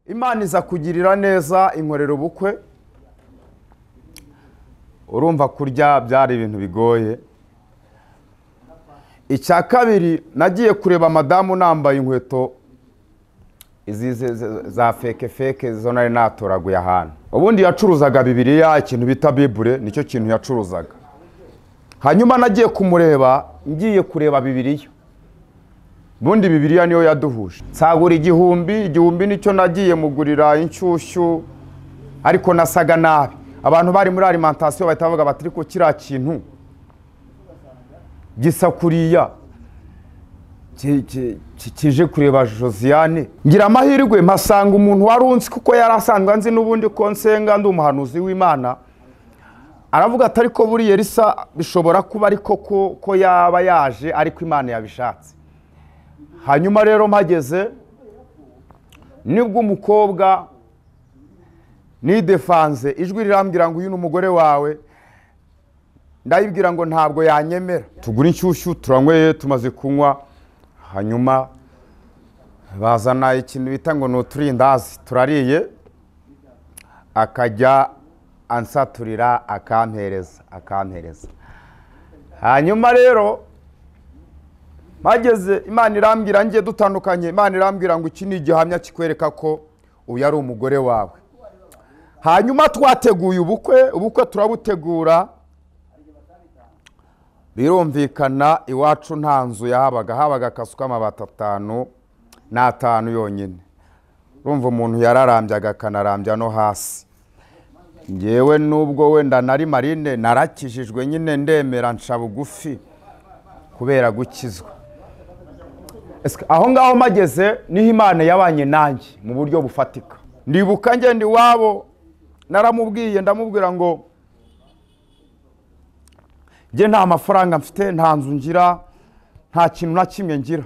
Imana iza kugirira neza, inkorera ubukwe. Urumva kurya byari ibintu bigoye. Icya kabiri, nagiye kureba madamu nambaye inkweto izi za fake fake zo nari natoraguye ahantu. Ubundi yacuruzaga Bibiliya, ikintu bita Bible, nicyo kintu yacuruzaga. Hanyuma nagiye kumureba, ngiye kureba Bibiliya. Ubundi Bibiliya niyo yaduhuje. Nsagura 1000, 1000 nicyo nagiye mugurira inshyushyu, ariko nasaga nabi. Abantu bari muri alimentation bahita bavuga bati ariko kiriya kintu gisa kuriya kije kureba Josiane. Ngira amahirwe mpasanga umuntu wari unzi, kuko yari asanzwe anzi n'ubundi ko nsenga ndi umuhanuzi w'Imana. Aravuga ati ariko buriya Elisa bishobora kuba ariko ko yaba yaje ariko Imana yabishatse. Hanyuma rero mpageze nibwo umukobwa nidefanze ijwi rirambwira ngo uyu ni umugore wawe. Ndayibwira ngo ntabwo yanyemera. Tugura inshyushyu turanyweye, tumaze kunywa hanyuma bazana ikintu bita ngo ni uturindazi, turariye. Akajya ansaturira akampereza akampereza. Hanyuma rero mageze Imana irambwira ngiye dutandukanye, Imana irambwira ngo iki ni igihamya kikwereka ko uyu ari umugore wawe. Hanyuma twateguye ubukwe, ubukwe turabutegura. Birumvikana iwacu nta nzu yahabaga, habaga akazu k'amabati 5 n'atanu yonyine. Urumva umuntu yararambyaga akanarambya no hasi. Ngewe nubwo wenda nari marine narakijijwe nyine ndemera nca bugufi kubera gukizwa. Aho ngaho mageze niho Imana yabanye nanjye mu buryo bufatika. Ndibuka ngenda iwabo naramubwiye, ndamubwira ngo nge nta mafaranga mfite, nta nzu ngira, nta kintu na kimwe ngira,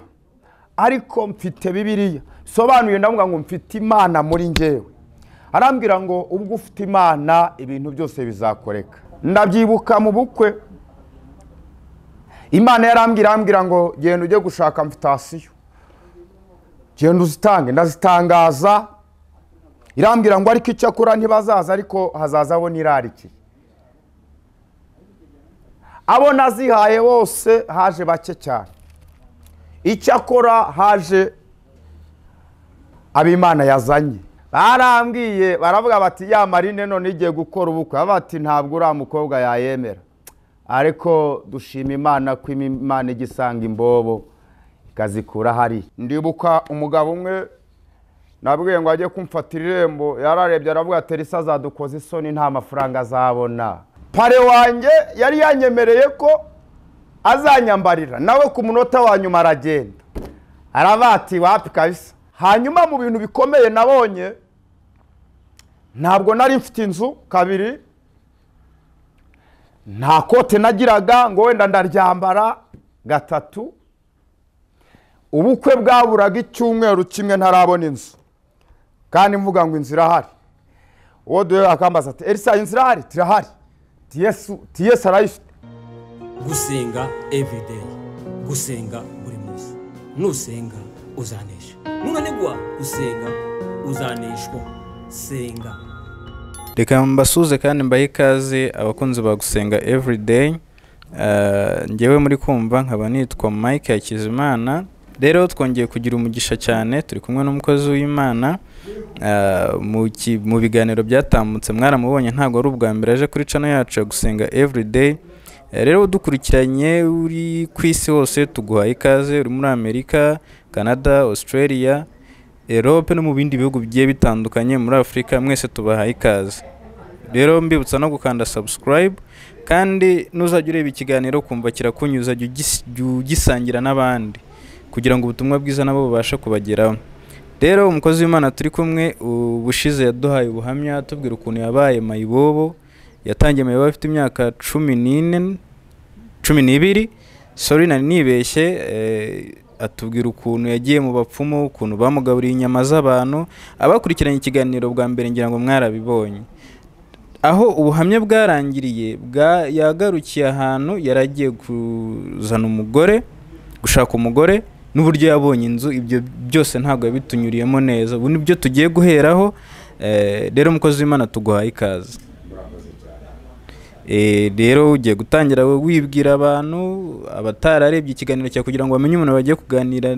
ariko mfite Bibiliya. Sobanuye ndavuga ngo mfite Imana muri ngewe. Arambwira ngo ubwo ufite Imana ibintu byose bizakoreka. Ndabyibuka mu bukwe Imana yarambwira ngo genda ujye gushaka invitation, genda uzitange. Ndazitangaza. Irambwira ngo ariko icyo akora ntibazaza, ariko hazaza abo nirarikiye. Abo nazihaye bose haje bake cyane. Icyakora haje ab'Imana yazanye. Barambwiye baravuga bati ya marine none igiye gukora ubukwe, bati ntabwo uriya mukobwa yayemera. Ariko dushima Imana ko Imana igisanga imbobo ikazikura hari. Ndibuka umugabo umwe nabwiye ngo ajye kumfatira irembo, yararebye aravuga ati Elisa azadukoza isoni nta mafaranga azabona. Pare wanjye yari yanyemereye ko azanyambarira, nawe ku munota wa nyuma aragenda arabati wapi kabisa. Hanyuma mu bintu bikomeye nabonye, ntabwo nari mfite inzu kabiri, nta kote nagiraga ngo wenda ndaryambara gatatu. Ubukwe bwaburaga icyumweru kimwe ntarabona inzu, kandi mvuga ngo inzu irahari. Uwo duhe akambaza ati Elisa inzu irahari? Tirahari. Yesu arayifite. Gusenga everyday, gusenga buri munsi. Nusenga uzanesha, nunanigwa gusenga uzaneshwa. Senga. Reka mbasuze kandi mbahe ikaze abakunzi ba Gusenga everyday. Ngewe muri kumva nkaba nitwa Mike Hakizimana. Rero twongeye kugira umugisha cyane, turi kumwe n'umukozi w'Imana. Mu biganiro byatambutse mwaramubonye, ntabwo ari ubwa mbere aje kuri channel yacu ya Gusenga everyday. Rero dukurikiranye uri ku isi hose tuguhaye ikaze, uri muri Amerika, Canada, Australia, Europe no mu bindi bihugu bigiye bitandukanye muri Afrika, mwese tubahaye ikaze. Rero mbibutsa no gukanda subscribe, kandi nuzajya ureba ikiganiro kumva kirakunyuza jya ugisangira n'abandi kugira ngo ubutumwa bwiza nabo bubashe kubageraho. Rero umukozi w'Imana turi kumwe ubushize yaduhaye ubuhamya tubwira ukuntu yabaye mayibobo. Yatangiye mayibobo afite imyaka 14 12, sorry nari nibeshye. Atubwira ukuntu yagiye mu bapfumu, ukuntu bamugaburiye inyama z'abantu. Abakurikiranye ikiganiro bwa mbere ngira ngo mwarabibonye. Aho ubuhamya bwarangiriye, yagarukiye ahantu yaragiye kuzana umugore, gushaka umugore. n'uburyo yabonye inzu, ibyo byose ntabwo yabitunyuriyemo neza. Ubu nibyo tugiye guheraho. Rero umukozi w'Imana tuguhaye ikaze. Rero ugiye gutangira wibwira abantu abatararebye ikiganiro cyawe kugira ngo bamenye umuntu bagiye kuganira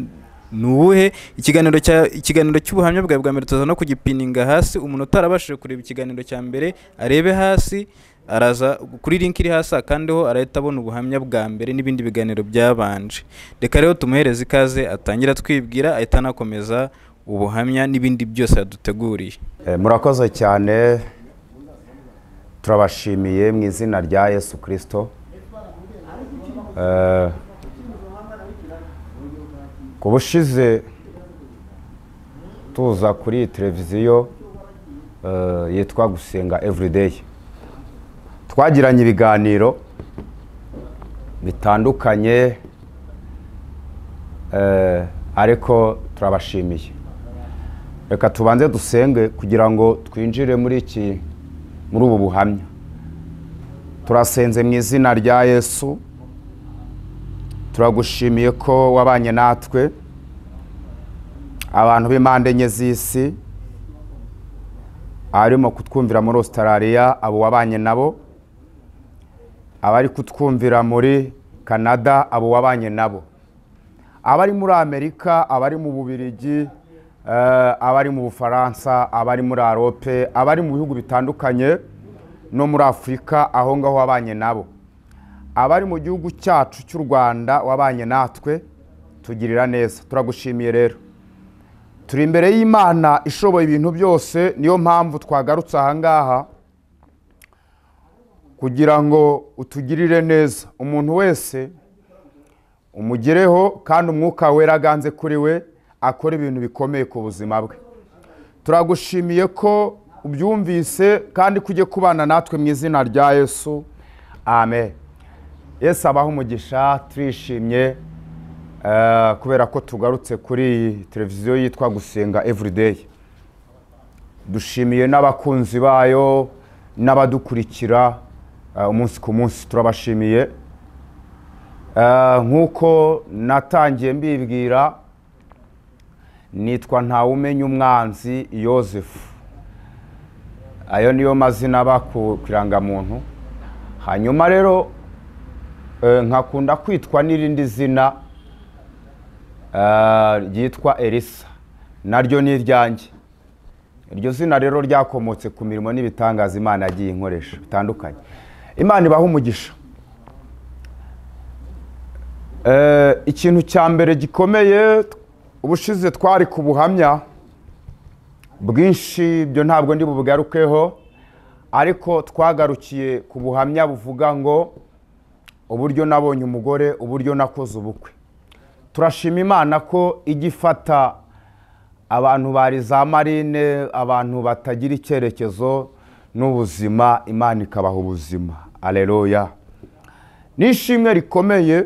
ni uwuhe. Ikiganiro cy'ubuhamya bwawe bwa mbere tuza no kugipininga hasi, umuntu utarabashije kureba ikiganiro cya mbere arebe hasi, araza kuri link iri hasi akandeho, arahita abona ubuhamya bwa mbere n'ibindi biganiro byabanje. Reka rero tumuhereze ikaze atangira twibwira, ahita anakomeza ubuhamya n'ibindi byose yaduteguriye. Murakoze cyane, turabashimiye mu izina rya Yesu Kristo. Ku bushize tuza kuri televiziyo yitwa Gusenga Everyday, twagiranye ibiganiro bitandukanye, ariko turabashimiye. Reka tubanze dusenge kugira ngo twinjire muri ubu buhamya. Turasenze mu izina rya Yesu, turagushimiye ko wabanye natwe, abantu b'impande enye z'isi, arimo kutwumvira muri Australia, abo wabanye nabo, abari kutwumvira muri Canada, abo wabanye nabo, abari muri Amerika, abari mu Bubiligi, abari mu Bufaransa, abari muri Europe, abari mu bihugu bitandukanye no muri Afrika, aho ngaho wabanye nabo, abari mu gihugu cyacu cy'u Rwanda wabanye natwe, tugirira neza. Turagushimiye rero, turi imbere y'Imana ishoboye ibintu byose, niyo mpamvu twagarutse aha ngaha kugira ngo utugirire neza. Umuntu wese umugereho kandi umwuka wera aganze kuri we, akora ibintu bikomeye ku buzima bwe. Turagushimiye ko ubyumvise kandi kujye kubana natwe mu izina rya Yesu, amen. Yesu abahe umugisha. Turishimye kubera ko tugarutse kuri televiziyo yitwa Gusenga Everyday. Dushimiye n'abakunzi bayo n'abadukurikira umunsi ku munsi, turabashimiye. Nk'uko natangiye mbibwira, nitwa Ntawumenya Umwanzi Yozefu, ayo niyo mazina aba ku kirangamuntu. Hanyuma rero nkakunda kwitwa n'irindi zina ryitwa Elisa, naryo ni iryanjye. Iryo zina rero ryakomotse ku mirimo n'ibitangaza Imana yagiye inkoresha bitandukanye. Imana ibaha umugisha. Ikintu cya mbere gikomeye, ubushize twari ku buhamya bwinshi, ibyo ntabwo ndi bubugarukeho, ariko twagarukiye ku buhamya buvuga ngo uburyo nabonye umugore, uburyo nakoze ubukwe. Turashima Imana ko ijya ifata abantu bari za marine, abantu batagira icyerekezo n'ubuzima, Imana ikabaha ubuzima. Aleluya. Nishimwe rikomeye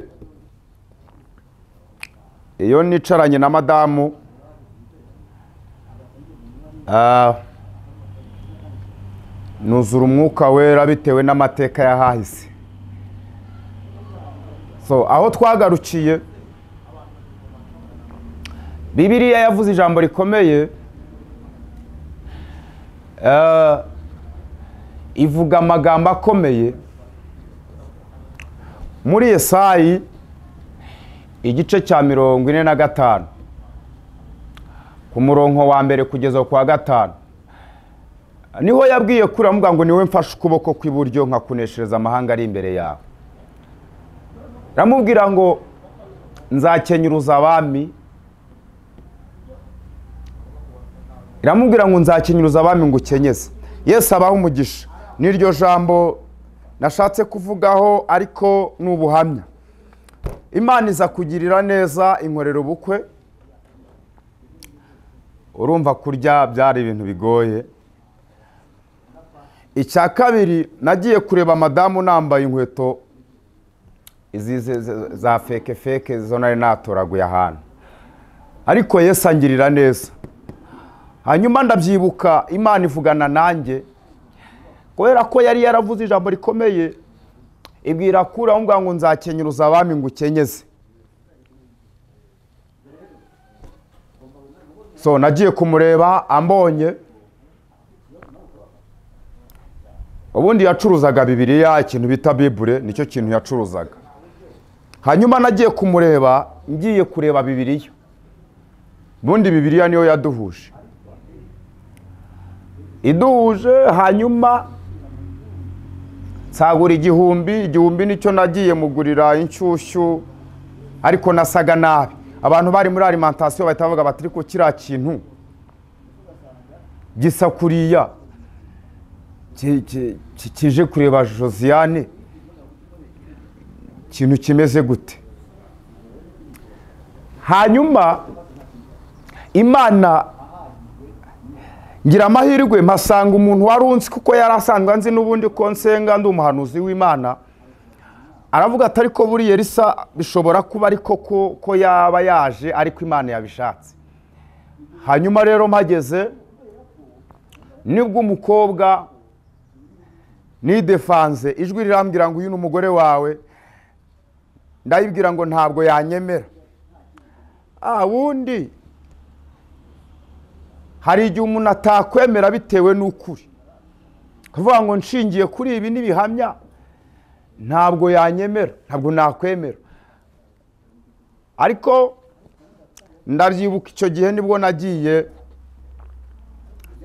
iyo nicaranye na madamu, nuzura umwuka wera bitewe n'amateka yahahise. So aho twagarukiye, Bibiliya yavuze ijambo rikomeye, ivuga amagambo akomeye muri Yesayi igice cya 45 ku murongo wa mbere kugeza ku wa 5. Niho yabwiye kuri amuga ngo niwe mfashe ukuboko kw'iburyo nkakuneshereza amahanga ari imbere yawe. Ramubwira ngo nzakenyuruza abami, iramubwira ngo nzakenyuruza abami ngo ukenyeze. Yesu abaha umugisha. Niryo jambo nashatse kuvugaho, ariko n'ubuhamya. Imana iza kugirira neza, inkorera ubukwe. Urumva kurya byari ibintu bigoye. Icya kabiri, nagiye kureba madamu nambaye inkweto izi za feke feke zo nari natoraguye ahantu, ariko Yesu angirira neza. Hanyuma ndabyibuka Imana ivugana nanjye, kubera ko yari yaravuze ijambo rikomeye, ibwira kuri aho ngo nzakenyuruza abami ngo ukenyeze. So nagiye kumureba ambonye, ubundi yacuruzaga Bibiliya, ikintu bita Bible nicyo kintu yacuruzaga. Hanyuma nagiye kumureba ngiye kureba Bibiliya, ubundi Bibiliya niyo yaduhuje, iduhuje. Hanyuma nsagura 1000 nicyo nagiye mugurira inshyushyu, ariko nasaga nabi. Abantu bari muri alimentation bahita bavuga bati ariko kiriya kintu gisa kuriya kije kureba Josiane, ikintu kimeze gute? Hanyuma Imana ngira amahirwe mpasanga umuntu warunzi, kuko yarasanzwe anzi n'ubundi ko nsenga ndi umuhanuzi w'Imana. Aravuga ati ariko buriya Elisa bishobora kuba ariko ko yaba yaje ariko Imana yabishatse. Hanyuma rero mpageze nibwo umukobwa nidefanze ijwi rirambwira ngo uyu ni umugore wawe. Ndayibwira ngo ntabwo yanyemera. Wundi hari igihe umuntu atakwemera bitewe n'ukuri, kuvuga ngo nshingiye kuri ibi n'ibihamya ntabwo yanyemera, ntabwo nakwemera. Ariko ndabyibuka icyo gihe nibwo nagiye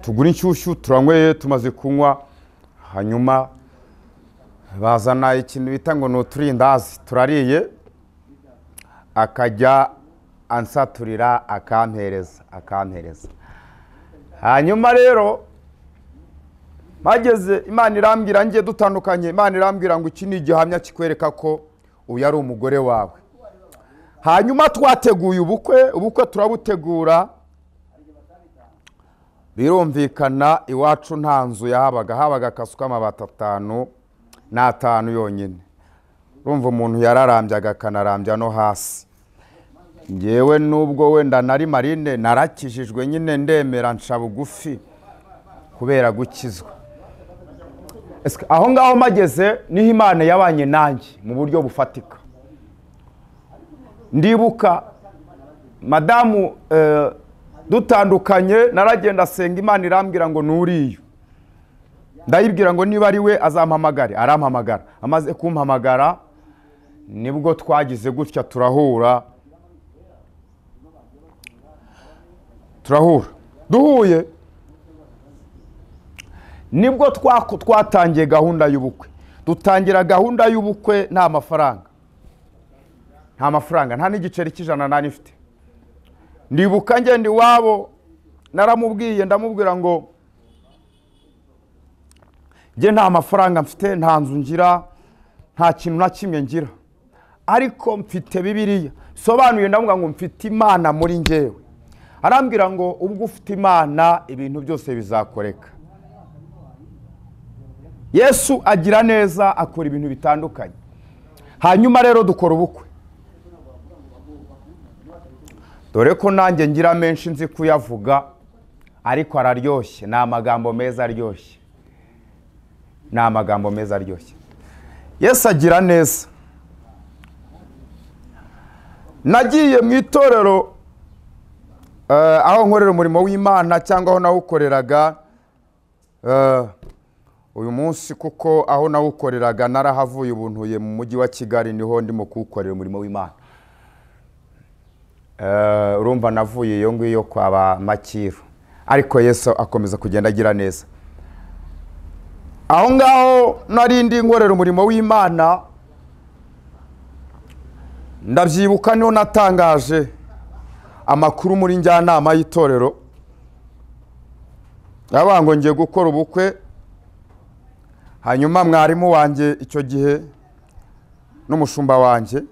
tugura inshyushyu turanyweye, tumaze kunywa hanyuma bazana ikintu bita ngo ni uturindazi, turariye, akajya ansaturira akampereza. Hanyuma rero mageze Imana irambwira ngiye dutandukanye, Imana irambwira ngo iki ni igihamya kikwereka ko uyu ari umugore wawe. Hanyuma twateguye ubukwe turabutegura, birumvikana iwacu nta nzu yahabaga, habaga akazu k'amabati 5 na 5 yonyine. Urumva umuntu yararambyaga akanarambya no hasi. Ngewe nubwo wenda nari marine narakijijwe nyine ndemera nca bugufi kubera gukizwa. Aho ngaho mageze niho Imana yabanye nanjye mu buryo bufatika. Ndibuka madamu dutandukanye naragenda senga Imana irambwira ngo nuriyo. Ndayibwira ngo niba ari we azampamagare, arampamagara. Amaze kumpamagara nibwo twagize gutya turahura. Duhuye nibwo twatangiye gahunda y'ubukwe. Dutangira gahunda y'ubukwe nta mafaranga, nta n'igiceri cy'ijana nari mfite. Ndibuka ngenda iwabo naramubwiye, ndamubwira ngo njye nta mafaranga mfite, nta nzu ngira, nta kintu na kimwe ngira, ariko mfite Bibiliya. Sobanuye ndamubwira ngo mfite Imana muri njyewe. Arambwira ngo ubwo ufite Imana ibintu byose bizakoreka. Yesu agira neza, akora ibintu bitandukanye. Hanyuma rero dukora ubukwe. Dore ko nanjye ngira menshi nzi kuyavuga, ariko araryoshye, ni amagambo meza aryoshye. Ni amagambo meza aryoshye. Yesu agira neza. Nagiye mu itorero aho nkorera umurimo w'Imana cyangwa aho nawukoreraga uyu munsi, kuko aho nawukoreraga narahavuye ubu ntuye mu mujyi wa Kigali, niho ndimo kuwukorera umurimo w'Imana. Urumva navuye iyo ngiyo kwa ba Makiru, ariko Yesu akomeza kugenda agira neza. Aho ngaho narindi nkorera umurimo w'Imana, ndabyibuka niho natangaje amakuru muri njyanama y'itorero, yabango ngiye gukora ubukwe. Hanyuma mwarimu wanjye icyo gihe n'umushumba wanjye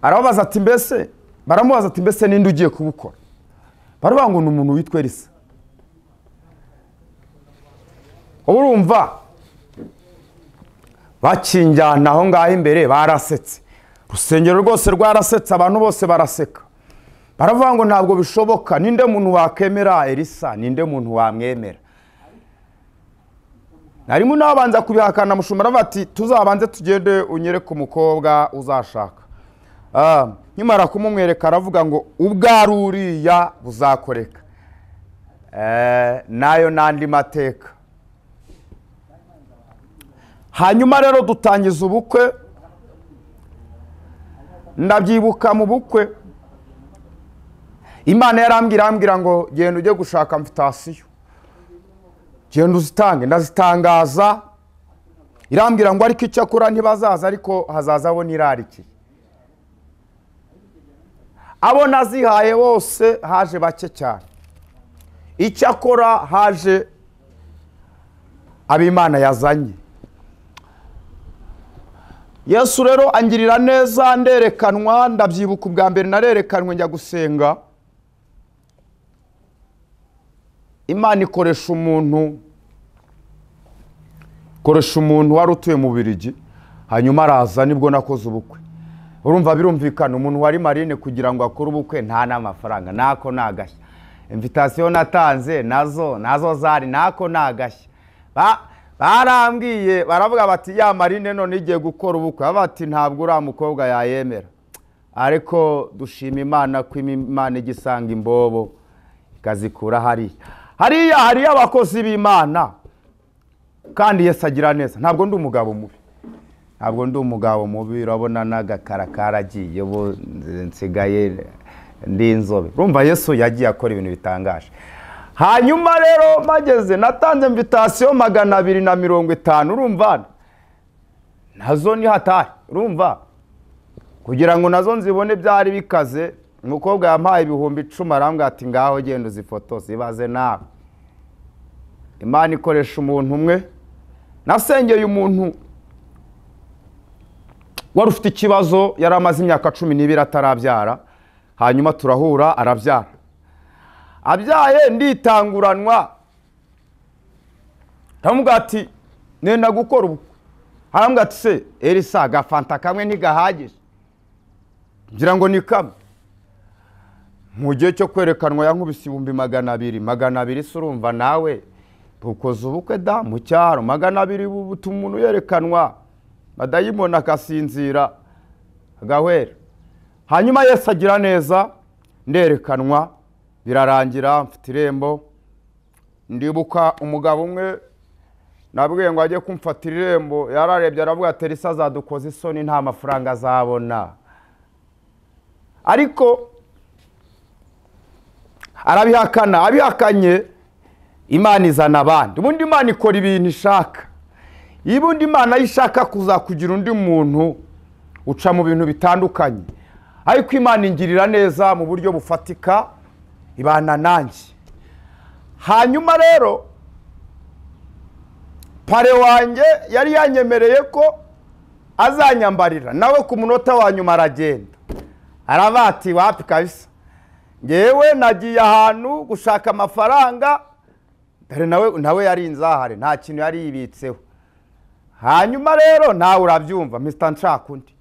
arababaza ati mbese, baramubaza ati mbese ninde ugiye kubukora? Baravuga ngo ni umuntu witwa Elisa. Urumva bakinjyana aho ngaho imbere barasetse, urusengero rwose rwarasetse, abantu bose baraseka. Baravuga ngo ntabwo bishoboka, ninde muntu wakemera Elisa, ninde muntu wamwemera? Narimo nabanza kubihakana, mushumba aravuga ati tuzabanze tugende unyereke umukobwa uzashaka. Nkimara kumumwereka aravuga ngo ubwari uriya buzakoreka. Nayo n'andi mateka. Hanyuma rero dutangiza ubukwe. Ndabyibuka mu bukwe Imana yarambwira ngo genda ujye gushaka invitation, genda uzitange. Ndazitangaza, irambwira ngo ariko icyo akora ntibazaza, ariko hazaza abo nirarikiye. Abo nazihaye bose haje bake cyane. Icyo akora haje ab'Imana yazanye. Yesu rero angirira neza, nderekanwa. Ndabyibuka ubwa mbere narerekanwe njya gusenga. Imana ikoresha umuntu, wari utuye mu Bubiligi, hanyuma araza, nibwo nakoze ubukwe. Urumva birumvikana, umuntu wari marine kugira ngo akore ubukwe nta n'amafaranga, nako nagashya. Invitation natanze nazo zari nako nagashya. Barambwiye baravuga bati ya marine none igiye gukora ubukwe, bati ntabwo uriya mukobwa yayemera. Ariko dushima Imana ko Imana igisanga imbobo ikazikura hariya. Hariya hariya abakozi b'Imana, kandi Yesu agira neza. Ntabwo ndi umugabo mubi, ntabwo ndi umugabo mubi. Urabona n'agakara karagiye, ubu nsigaye ndi inzobe. Urumva Yesu yagiye akora ibintu bitangaje. Hanyuma rero mageze natanze invitation 250, urumva nazo ni hatari. Urumva kugira ngo nazo nzibone byari bikaze. Umukobwa yampaye 10,000 arambwira ati ngaho genda uzifoto zibaze nawe. Imana ikoresha umuntu umwe. Nasengeye umuntu wari ufite ikibazo, yari amaze imyaka 12 atarabyara. Hanyuma turahura arabyara. Abyaye nditanguranwa, ndamubwira ati nenda gukora ubukwe. Arambwira ati se Elisa gafanta kamwe ntigahagije, ngira ngo ni kamwe. Mu gihe cyo kwerekanwa yankubise 200,000. 200 se urumva nawe ukoze ubukwe da mu cyaro. 200 butuma umuntu yerekanwa, madayimoni akasinzira agahwera. Hanyuma Yesu agira neza, nderekanwa birarangira, mfite irembo. Ndibuka umugabo umwe nabwiye ngo ajye kumfatira irembo, yararebye aravuga ati Elisa azadukoza isoni, nta mafaranga azabona. Ariko arabihakana. Abihakanye Imana izana abandi. Ubundi Imana ikora ibintu ishaka. Ubundi Imana ishaka kuzakugira undi muntu uca mu bintu bitandukanye. Ariko Imana ingirira neza mu buryo bufatika, ibana nanjye. Hanyuma rero pare wanjye yari yanyemereye ko azanyambarira, nawe ku munota wa nyuma aragenda arabati wapi kabisa, ngewe nagiye ahantu gushaka amafaranga. Dore nawe yari inzahare, nta kintu yari yibitseho. Hanyuma rero nawe urabyumva Mr. Nshakundi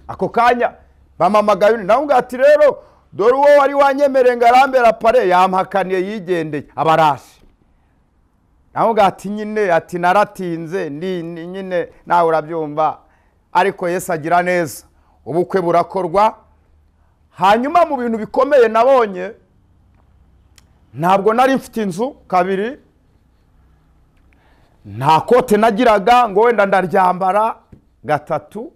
ako kanya bamamagaye, nawe ati rero dore uwo wari wanyemereye ngo arambera pare yampakaniye yigendeye abarashe. Nawe ati nyine ati naratinze ni nyine nawe urabyumva. Ariko Yesu agira neza, ubukwe burakorwa. Hanyuma mu bintu bikomeye nabonye, ntabwo nari mfite inzu kabiri, nta kote nagiraga ngo wenda ndaryambara gatatu.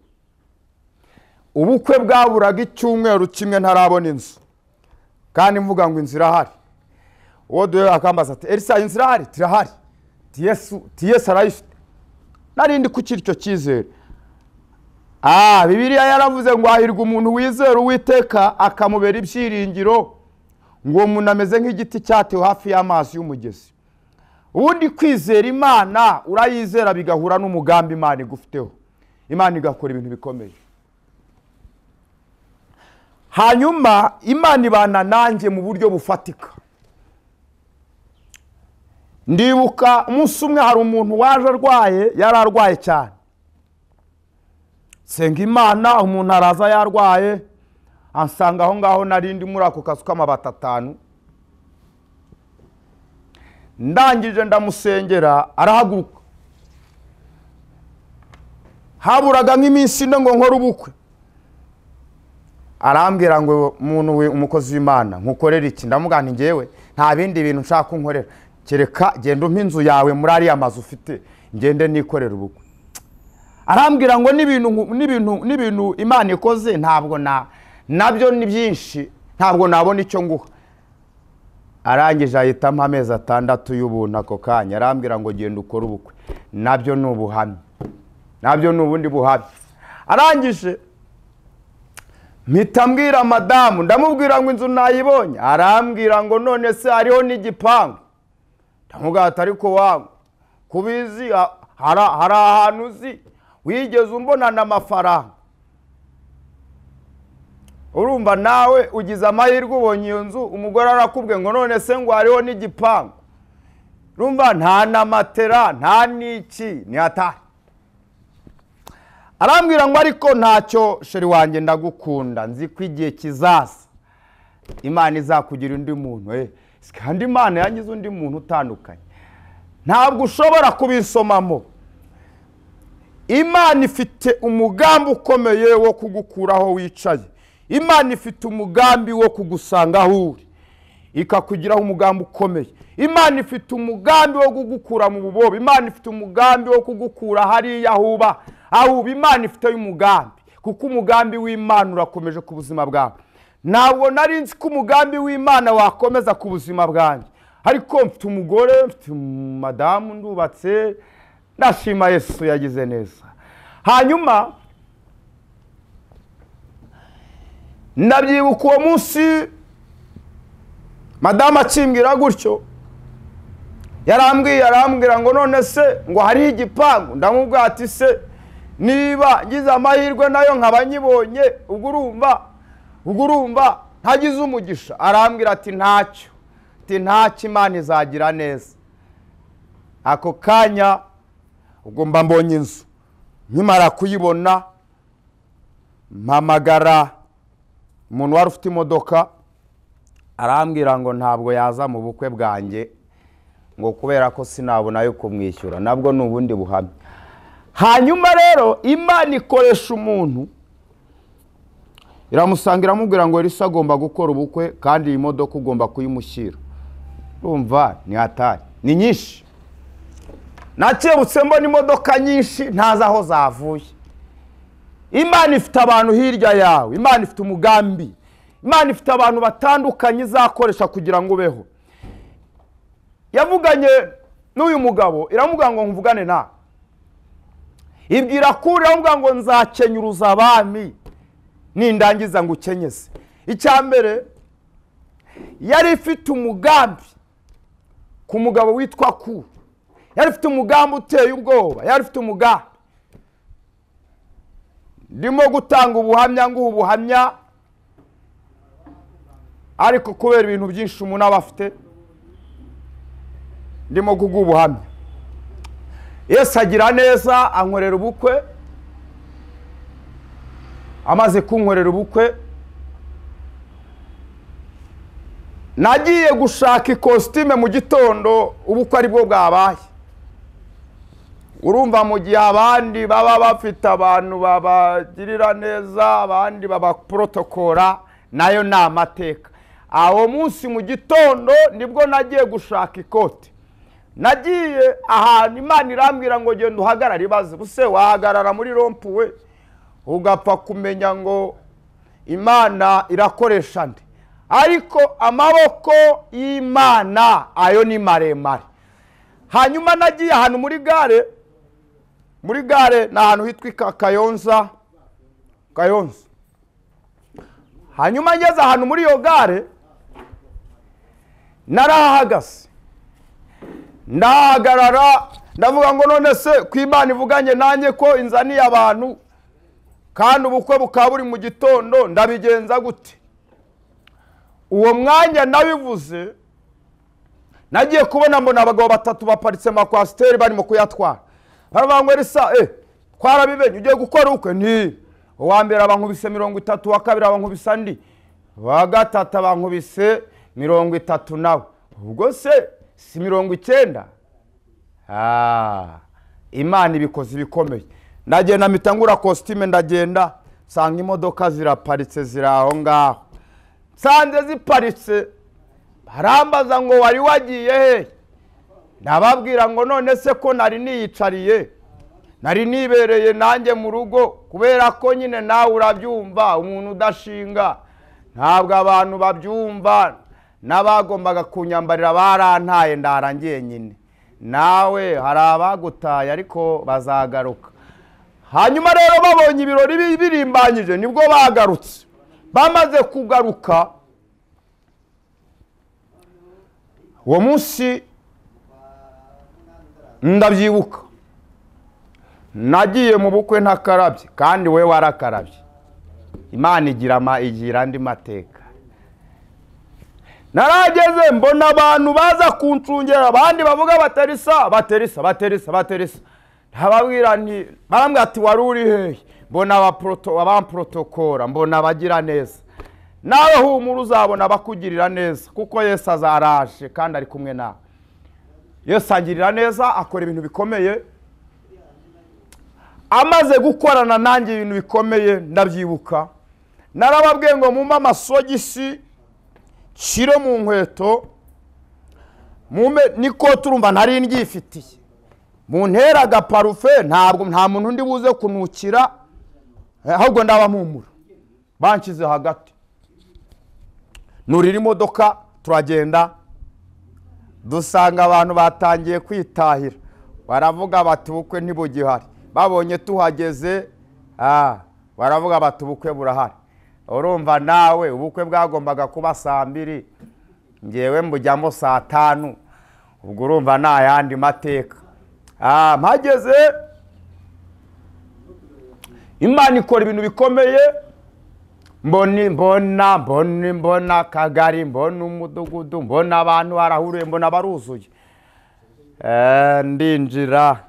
Ubukwe bwaburaga icyumweru kimwe ntarabona inzu, kandi mvuga ngo inzu irahari. Uwo duhe akambaza ati Elisa inzu irahari? Tirahari. Yesu arayifite. Narindi kukiri icyo cyizere. Bibiliya yaravuze ngo hahirwa umuntu wizera Uwiteka akamubera ibyiringiro, ngo uwo muntu ameze nk'igiti cyatewe hafi y'amazi y'umugezi. Ubundi kwizera Imana urayizera bigahura n'umugambi Imana igufiteho, Imana igakora ibintu bikomeye. Hanyuma Imana ibana nanjye mu buryo bufatika. Ndibuka umunsi umwe hari umuntu waje arwaye, yari arwaye cyane. Senga Imana, umuntu araza yarwaye, ansanga aho ngaho narindi muri ako kazu k'amabati 5. Ndangije ndamusengera arahaguruka. Haburaga nk'iminsi ine ngo nkore ubukwe. Arambwira ngo muntu we umukozi w'Imana nkukorera iki? Ndamubwira nti ngewe nta bindi bintu nshaka kunkorera, kereka genda umpe inzu yawe muri ariya mazu ufite ngende nikorera ubukwe. Arambwira ngo n'ibintu Imana ikoze ntabwo nabyo ni byinshi, ntabwo nabona icyo nguha. Arangije ahitamo amezi 6 y'ubuntu ako kanya, arambwira ngo genda ukore ubukwe. Nabyo ni ubuhamya, nabyo ni ubundi buhamya. Arangije mpita mbwira madamu, ndamubwira ngo inzu nayibonye. Arambwira ngo none se hariho n'igipangu? Ndamubwira ati ariko wangu kubizi hari ahantu uzi wigeze umbonana amafaranga? Urumva nawe ugize amahirwe ubonye iyo nzu, umugore arakubwiye ngo none se ngo hariho n'igipangu. Urumva nta na matera nta n'iki, ni hatari. Arambwira ngo ariko ntacyo sheri wanjye ndagukunda, nzi ko igihe kizaza Imana izakugira undi muntu. Kandi Imana yangize undi muntu utandukanye, ntabwo ushobora kubisomamo. Imana ifite umugambi ukomeye wo kugukuraho wicaye. Imana ifite umugambi wo kugusanga aho uri, ikakugiraho umugambi ukomeye. Imana ifite umugambi wo kugukura mu bubobe. Imana ifite umugambi wo kugukura hariya aho uba. Imana ifite umugambi, kuko umugambi w'Imana urakomeje ku buzima bwawe. Ntabwo nari nzi ko umugambi w'Imana wakomeza ku buzima bwanjye, ariko mfite umugore, mfite madamu, ndubatse, ndashima Yesu yagize neza. Hanyuma ndabyibuka uwo munsi madamu akimbwira gutyo, yarambwiye arambwira ngo none se ngo hariho igipangu? Ndamubwira ati se niba ngize amahirwe nayo nkaba nyibonye, ubwo urumva ntagize umugisha. Arambwira ati ntacyo, ati ntacyo, Imana izagira neza. Ako kanya ubwo mba mbonye inzu, nkimara kuyibona mpamagara umuntu wari ufite imodoka, arambwira ngo ntabwo yaza mu bukwe bwanjye ngo kubera ko sinabona yo kumwishyura. Nabwo ni ubundi buhamya. Hanyuma rero Imana ikoresha umuntu, iramusanga iramubwira ngo Elisa agomba gukora ubukwe kandi iyi modoka ugomba kuyimushyira. Urumva ni hatari, ni nyinshi. Nakebutse mbona imodoka nyinshi ntazi aho zavuye. Imana ifite abantu hirya yawe, Imana ifite umugambi, Imana ifite abantu batandukanye izakoresha kugira ngo ubeho. Yavuganye n'uyu mugabo iramubwira ngo mvugane nawe. Ibwira kuri iramubwira ngo nzakenyuruza abami nindangiza ngo ukenyeze. Icya mbere yari ifite umugambi ku mugabo witwa Kuro, yari ifite umugambi uteye ubwoba, yari ifite umugambi. Ndimo gutanga ubuhamya nguha ubuhamya, ariko kubera ibintu byinshi umuntu aba afite ndimo kuguha ubuhamya. Yesu agira neza ankorera ubukwe. Amaze kunkorera ubukwe nagiye gushaka ikositime mu gitondo, ubukwe aribwo bwabaye. Urumva mu gihe abandi baba bafite abantu babagirira neza, abandi babaprotokora, nayo ni amateka. Aho munsi mu gitondo nibwo nagiye gushaka ikote. Nagiye ahantu Imana irambwira ngo genda uhagarare ibaze. Buse wahagarara muri rompuwe ugapfa kumenya ngo Imana irakoresha nde? Ariko amaboko y'Imana ayo ni maremare. Hanyuma nagiye ahantu muri gare, muri gare ni ahantu hitwa Kayonza, Kayonza. Hanyuma ngeze ahantu muri iyo gare narahagaze, ndahagarara, ndavuga ngo none se ko Imana ivuganye nanjye ko inzaniye abantu kandi ubukwe bukaba buri mu gitondo, ndabigenza gute? Uwo mwanya nabivuze, nagiye kubona mbona abagabo batatu baparitse makwasiteri barimo kuyatwara. Baravuga ngo Elisa, twarabibenye ugiye gukora ubukwe? Nti uwa mbere abankubise 30, uwa kabiri abankubise andi, uwa gatatu abankubise 30 nawe. Ubwo se si 90? Imana ibikoze ibikomeye. Ndagenda mpita ngura costume, ndagenda nsanga imodoka ziraparitse ziri aho ngaho. Nsanze ziparitse, barambaza ngo wari wagiye he? Ndababwira ngo none se ko nari niyicariye, nari nibereye nanjye mu rugo, kubera ko nyine nawe urabyumva, umuntu udashinga ntabwo abantu babyumva, n'abagombaga kunyambarira barantaye ndarangiye nyine. Nawe hari abagutaye ariko bazagaruka. Hanyuma rero babonye ibirori birimbanyije nibwo bagarutse. Bamaze kugaruka uwo munsi ndabyibuka, nagiye mu bukwe ntakarabye, kandi we warakarabye. Imana igira andi mateka. Narageze mbona abantu baza kuncungera, abandi bavuga baterisa baterisa baterisa baterisa. Ntababwira nti, barambwira ati wari uri hehe? Mbona abamprotokora, mbona abagira neza. Nawe humura uzabona abakugirira neza, kuko Yesu azaraje kandi ari kumwe nawe. Yesu angirira neza, akora ibintu bikomeye. Amaze gukorana nanjye ibintu bikomeye ndabyibuka. Narababwiye ngo mumpe amasogisi nshire mu nkweto, mumpe n'ikoti, urumva nari ndyifitiye, muntera agaparufe, ntabwo nta muntu undi buze kunukira, ahubwo ndaba mpumura. Banshyize hagati, nurira imodoka turagenda, dusanga abantu batangiye kwitahira, baravuga bati ubukwe ntibugihari. Babonye tuhageze, baravuga bati ubukwe burahari. Urumva nawe ubukwe bwagombaga kuba saa 2, ngewe mbujyamo saa 5, ubwo urumva nta yandi mateka. Mpageze Imana ikora ibintu bikomeye. Mbona mbona mbona akagari, mbona umudugudu, mbona abantu barahuriye, mbona baruzuye. Ndinjira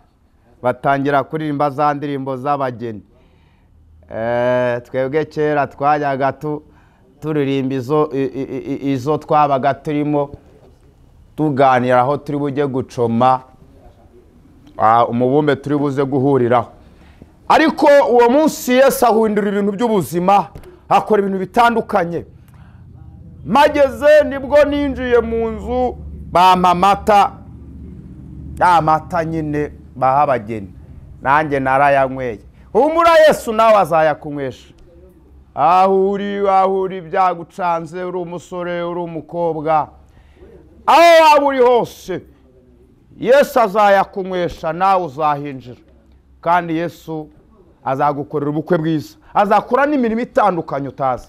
batangira kuririmba za ndirimbo z'abageni. Twebwe kera twajyaga turirimba izo twabaga turimo tuganira aho turi bujye gucoma umubumbe turi buze guhuriraho. Ariko uwo munsi Yesu ahindura ibintu by'ubuzima, akora ibintu bitandukanye. Mageze nibwo ninjiye mu nzu, bampa amata, amata nyine baha abageni, nanjye narayanyweye. Humura Yesu nawe azayakunywesha. Aho uri byagucanze, uri umusore, uri umukobwa, aho waba uri hose, Yesu azayakunywesha, nawe uzahinjira. Kandi Yesu azagukorera ubukwe bwiza, azakora n'imirimo itandukanye utazi.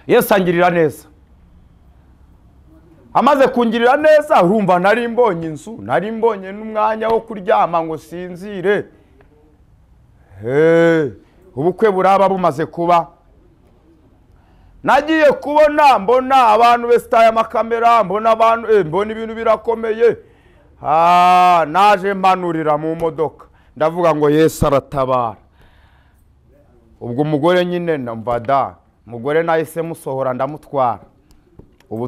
Yesu angirira neza. Amaze kungirira neza, urumva nari mbonye inzu, nari mbonye n'umwanya wo kuryama ngo sinzire. Ubukwe buraba bumaze kuba. Nagiye kubona mbona abantu besitaye amakamera, mbona abantu mbona ibintu birakomeye. Naje mpanurira mu modoka, ndavuga ngo Yesu aratabara. Ubwo umugore nyine numva da, umugore nahise musohora ndamutwara. Ubu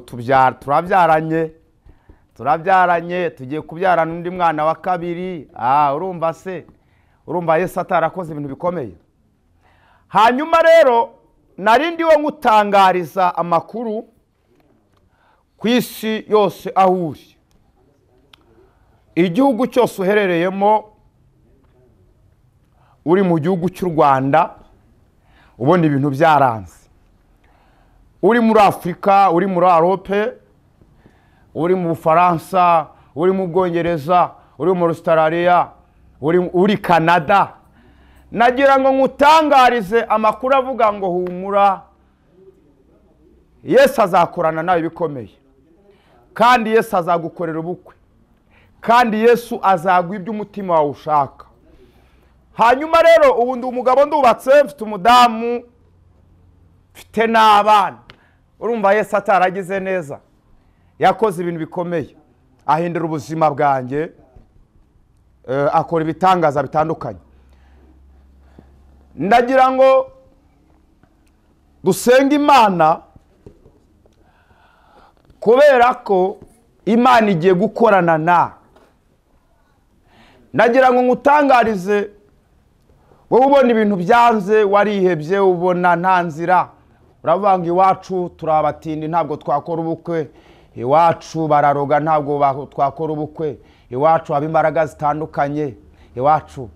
turabyaranye, tugiye kubyarana undi mwana wa kabiri. Urumva se, urumva Yesu atarakoze ibintu bikomeye. Hanyuma rero nari ndiwe ngutangariza amakuru ku isi yose aho uri, igihugu cyose uherereyemo, uri mu gihugu cy'u Rwanda ubona ibintu byaranze, uri muri Afrika, uri muri Europe, uri mu Bufaransa, uri mu Bwongereza, uri muri Australia, uri Canada. Nagira ngo nkutangarize amakuru avuga ngo humura, Yesu azakorana nawe ibikomeye, kandi Yesu azagukorera ubukwe, kandi Yesu azaguha ibyo umutima wawe ushaka. Hanyuma rero ubu ndi umugabo, ndubatse, mfite umudamu, mfite n'abana. Urumva Yesu ataragize neza, yakoze ibintu bikomeye, ahindura ubuzima bwanjye, akora ibitangaza bitandukanye. Ndagira ngo dusenge Imana, kubera ko Imana igiye gukorana na. Ndagira ngo nkutangarize Wowe ubona ibintu byanze, warihebye, ubona nta nzira, uravuga ngo iwacu turabatindi ntabwo twakora ubukwe, iwacu bararoga ntabwo twakora ubukwe, iwacu haba imbaraga zitandukanye, iwacu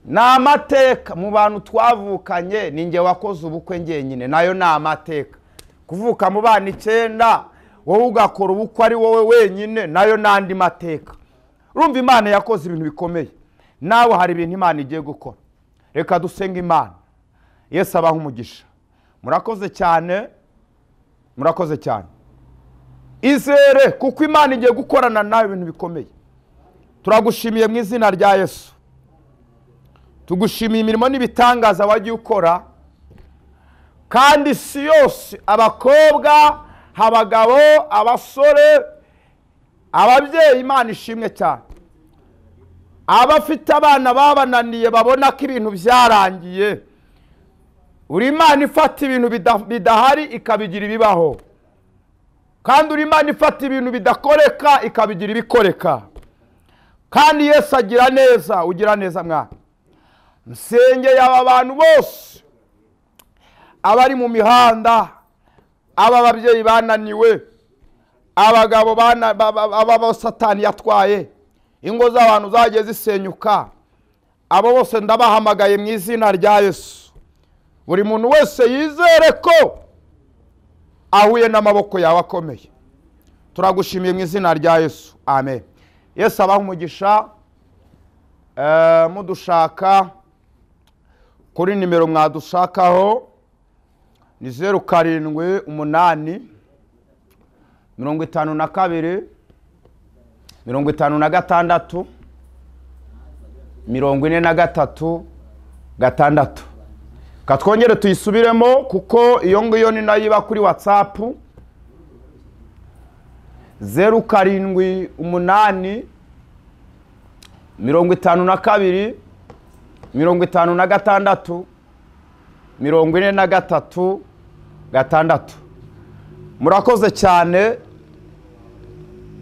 ni amateka. Mu bantu twavukanye ni njye wakoze ubukwe njyenyine, nayo ni amateka. Kuvuka mu bana 9 wowe ugakora ubukwe ari wowe wenyine, nayo n'andi mateka. Urumva Imana yakoze ibintu bikomeye, nawe hari ibintu Imana igiye gukora. Reka dusenge Imana. Yesu abahe umugisha. Murakoze cyane, murakoze cyane. Izere kuko Imana igiye gukorana nawe ibintu bikomeye. Turagushimiye mu izina rya Yesu. Tugushimiye imirimo n'ibitangaza wagiye ukora, kandi si yose, abakobwa, abagabo, abasore, ababyeyi, Imana ishimwe cyane. Abafite abana babananiye babona ko ibintu byarangiye, uri Imana ifata ibintu bidahari ikabigira ibibaho, kandi uri Imana ifata ibintu bidakoreka ikabigira ibikoreka. Kandi Yesu agira neza, ugira neza mwana. Nsengeye aba bantu bose, abari mu mihanda, aba babyeyi bananiwe, abagabo aba Satani yatwaye, ingo z'abantu zagiye zisenyuka, abo bose ndabahamagaye mu izina rya Yesu. Buri muntu wese yizere ko ahuye n'amaboko yawe akomeye. Turagushimiye mu izina rya Yesu, amen. Yesu abahe umugisha. Mudushaka kuri nimero mwadushakaho ni 0 7 8 52 56 43 6. Katwongere tuyisubiremo kuko iyo ngiyo ni nayo iba kuri WhatsApp. 0 7 8 52 56 43 6. Murakoze cyane,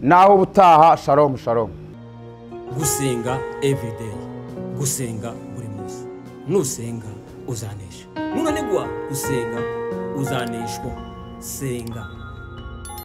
naho ubutaha. Shalom shalom. Gusenga everyday, gusenga buri munsi. Nusenga uzanesha, nunanigwa gusenga uzaneshwa. Senga.